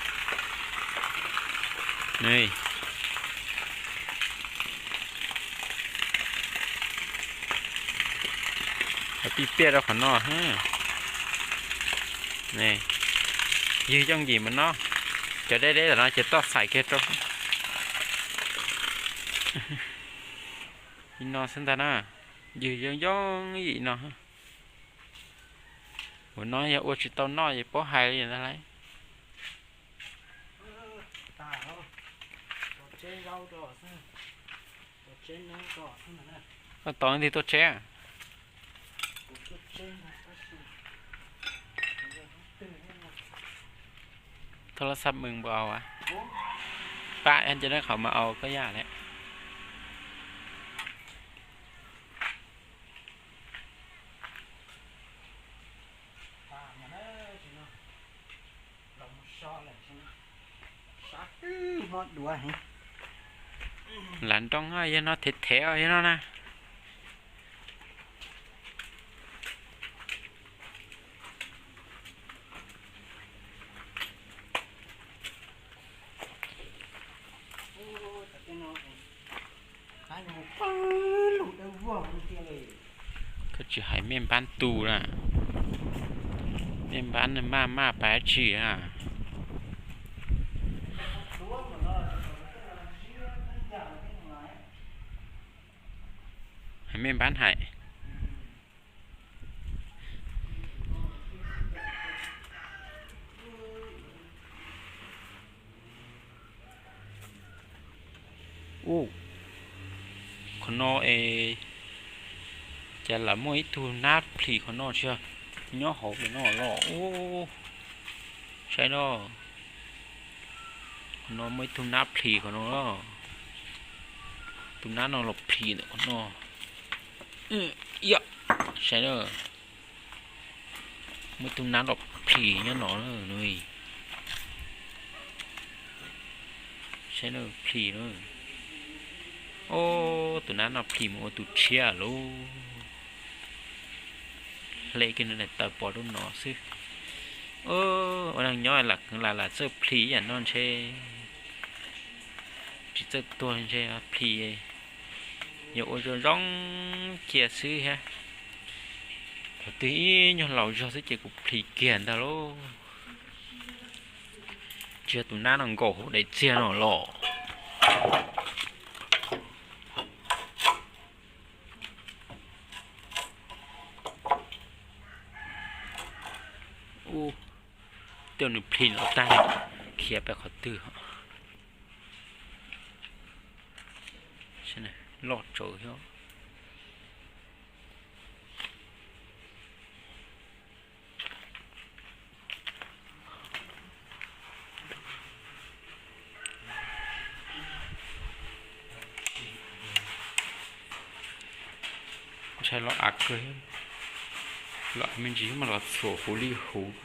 Pib piaj rau qhov no. Ywg yooj yim mus no, cov deb deb tam no ces toj xais kiag rau. Li no xwb ntag na, ywg yooj yooj yim no. Ua no yog ua tsis tau noj ces paub hais li ntag lauj. Koj tos leej twg tuaj tseb? Thauj lab xab mws npaum au a? Pab ib co neb qhov mas au koj yaj lawm. Lam nroo yog no thev thev yog no na. Koj tsis hais mej npab tu na, mej npab maj maj pab tsi na. Hais mej npab hais. Ub, qhov no es cas lam muaj ib tug nab plhis qhov no tsis yog nyob hauv no los ub. Saib no, qhov no muaj ib tug nab plhis qhov no, tus nab no los plhis ntawm qhov no. Saib na, muaj ib tug nab los plhis nyob no. Saib na, plhis na. Ob, tus nab no plhis mus ua tus tshiab lauj. Hle kiag nws daim taws pov rau no xwb. Ua neeg nyob lam kheev lam lam txawj plhis ib yam no ntshe tsis txawj tuag ntshe plhis. Yog ua zoo zoo cia xwb thiab. Thaum twg ib nyuag laus zog xwb ces kuv plhis kiag ntag lauj. Tsis yog tus nab no nkaum hauv daim txiag no los. Ub, tej nws plhis no tag, khiav pem qhov twg? Loj tsawv thiab. Ntshai los av kawg, los av me ntsis mas los txhuam huv li huv.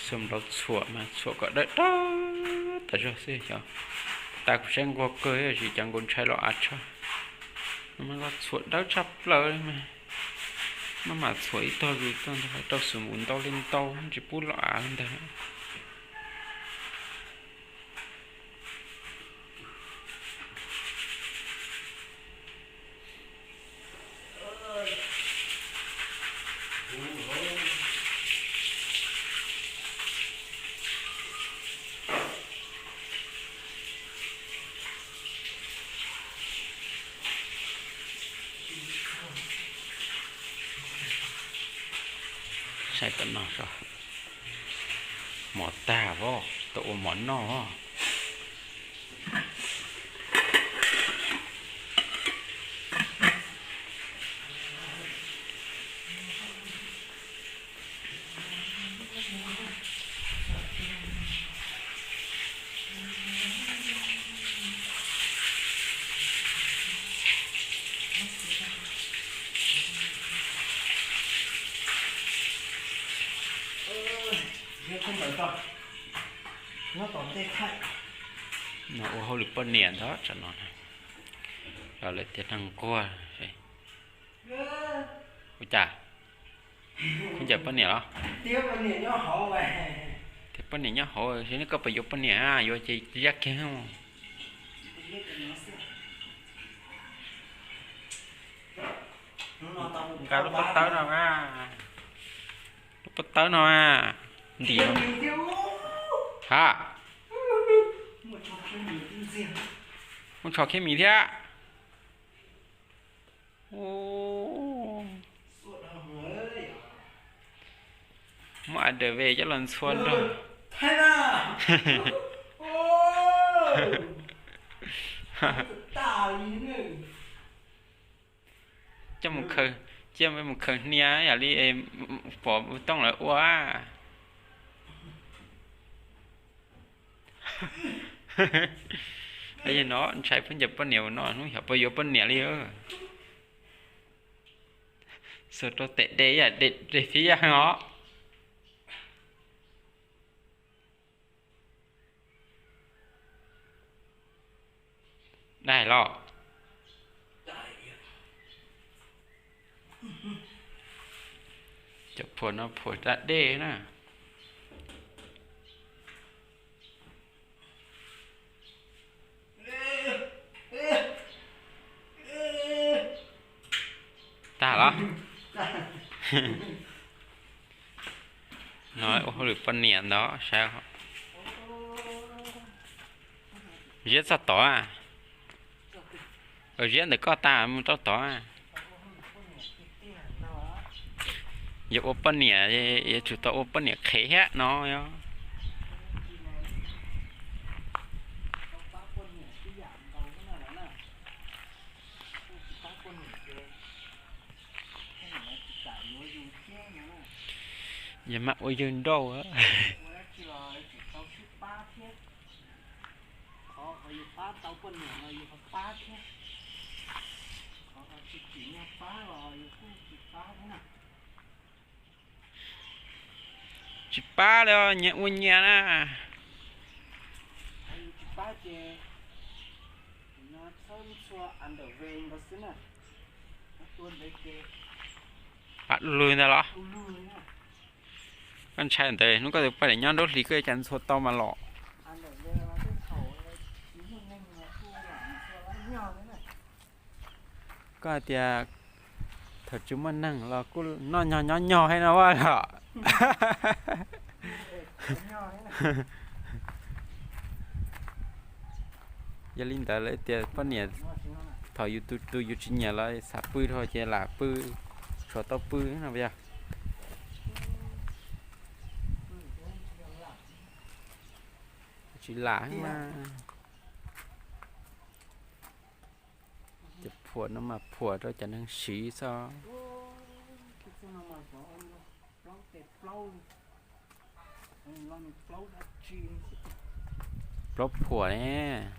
Xav nrov txhuam mas txhuam kom dawb dawb tas zog xwb xyov. Tas kuv saib nquag kawg tsis cas nkaus, ntshai los av tshaj. Mas los txhuam dawb tshaj plaws li mas. Maj mam txhuam ib tog zus tog ntag, rau xus mus ntau li ntau tsis pub los av li ntag. Saib tom no, mov tag os, tau ua mov noj os. No ua hauj lwm poj niam ntag tsam no. Los lawv tias neeg nquag. Ua cas? Khaub ncaws poj niam los? Tias poj niam nyob hauv, es nej koj puas yuav poj niam, yuav ces zaj kiag. Nqa lub pob tawb no na. Lub pob tawb no na. Ntim no. Ha. Muaj tsho khiab mis thiab. Muab a dam ve coj los ntxhua nrog. Coj mus khaws, cia mus khaws hnia yam li pom tooj lawv ua. Yog no ntshai phooj ywg poj niam no hnub xyov puas yuav poj niam li. Xuas rau tes de, de fiab yaj os. Dai los. Cov phuam no phuam da dej na. Tag los? No ua hauj lwm poj niam ntawd saib. Ziab txog tod. Ziab ntawm koj tag mus rau tod. Yuav ua poj niam, yuav tsum tau ua poj niam qhev thiab no. Yog mas ua yawg nrauj. Tsis pab li, nyias ua nyias na. Pab lug ntag los? Koj ntshai ntawd hnub koj tus poj niam nyob nruab hlis koj cas ntxhua tau mas los. Koj hais tias thaum tsis muaj neeg los kuj noj nyog nyob nyog thiab no los. Yog li ntawd lawv tias poj niam thaum yus tus yus tsis nyiam los xav pw dhau ces lam pw, tshuav tau pw no yog. Tsis lam mas. Cov phuam no mas phuam rau cov neeg siv xwb. Plaub phuam ne.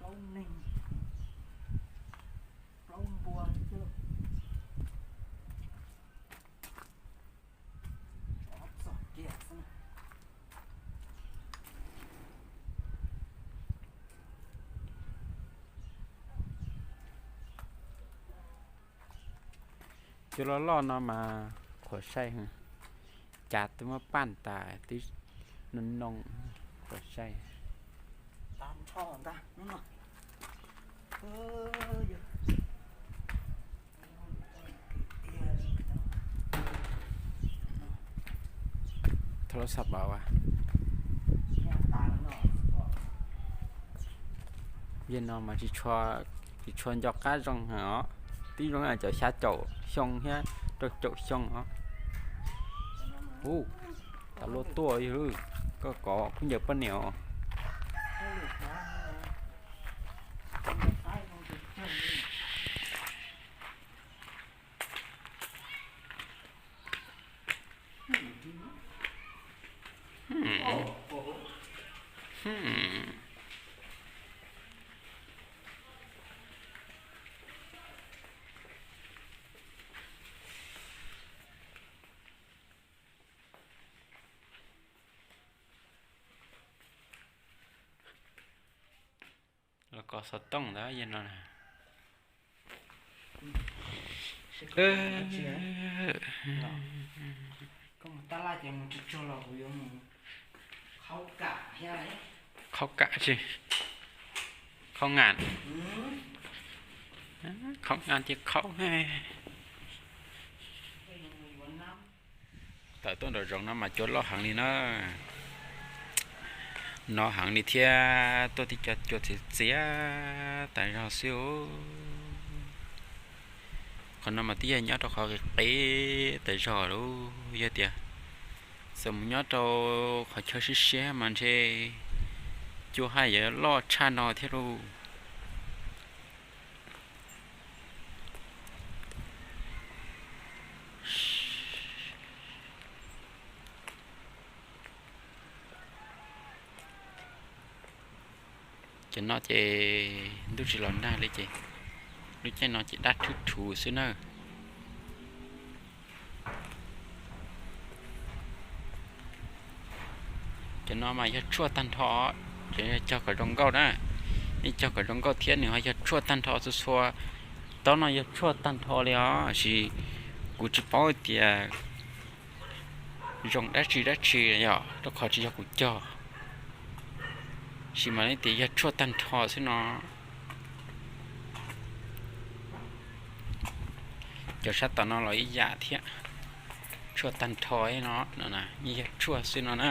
Plaub neeg, plaub npua xwb. Ob txog kiag xwb. Cua loj loj no mas qhuav saib, cas twb muab paj tas twb noo noo, qhuav saib. Tag nrho ntag. Thov lub xab pauv, yog no mas tsis tshua nco qab zoo os. Twb zoo cov xya caum xyoo thiab rau caum xyoo os. Ub, tas luaj tuaj, koj kov kuv ncaws poj niam os. Los kov xov tooj ntawd yog no. Koj mus tab laj ces mus tsuag tsuag los kuv yuav mus khaub kam thiab. Khaub kam tsis, khaub ngas, khaub ngas ces khaub. Tawm tuaj nram zoov no mas cua loj heev li na. No heev li thiab, tuaj tib co cua txias txias tas zog xwb. Qhov no mas twb yog nyob rau qhov qis qis tas zog lauj. Yog tias txawm mus nyob rau qhov chaw siab siab mas ntshe cua haj yam loj tshaj no thiab lauj. Cov no ces ntuj tsis los nag li ces lub caij no ces daj rhuv rhuv xwb na. Cov no mas yog tshuaj tag nrho, cov cog kom zoo nkauj na. Nej cog kom zoo nkauj thiab nws ho yog tshuaj tag nrho txhua txhua. Taub no yog tshuaj tag nrho li os, tab sis kuv tsis paub tias zoo dab tsi dab tsi yom, rau qhov tsis yog kuv cog. Tab sis mas nej tias yog tshuaj tag nrho xwb no. Cov sab tom no los ib yam thiab, tshuaj tag nrho no, yeej yog tshuaj xwb no na.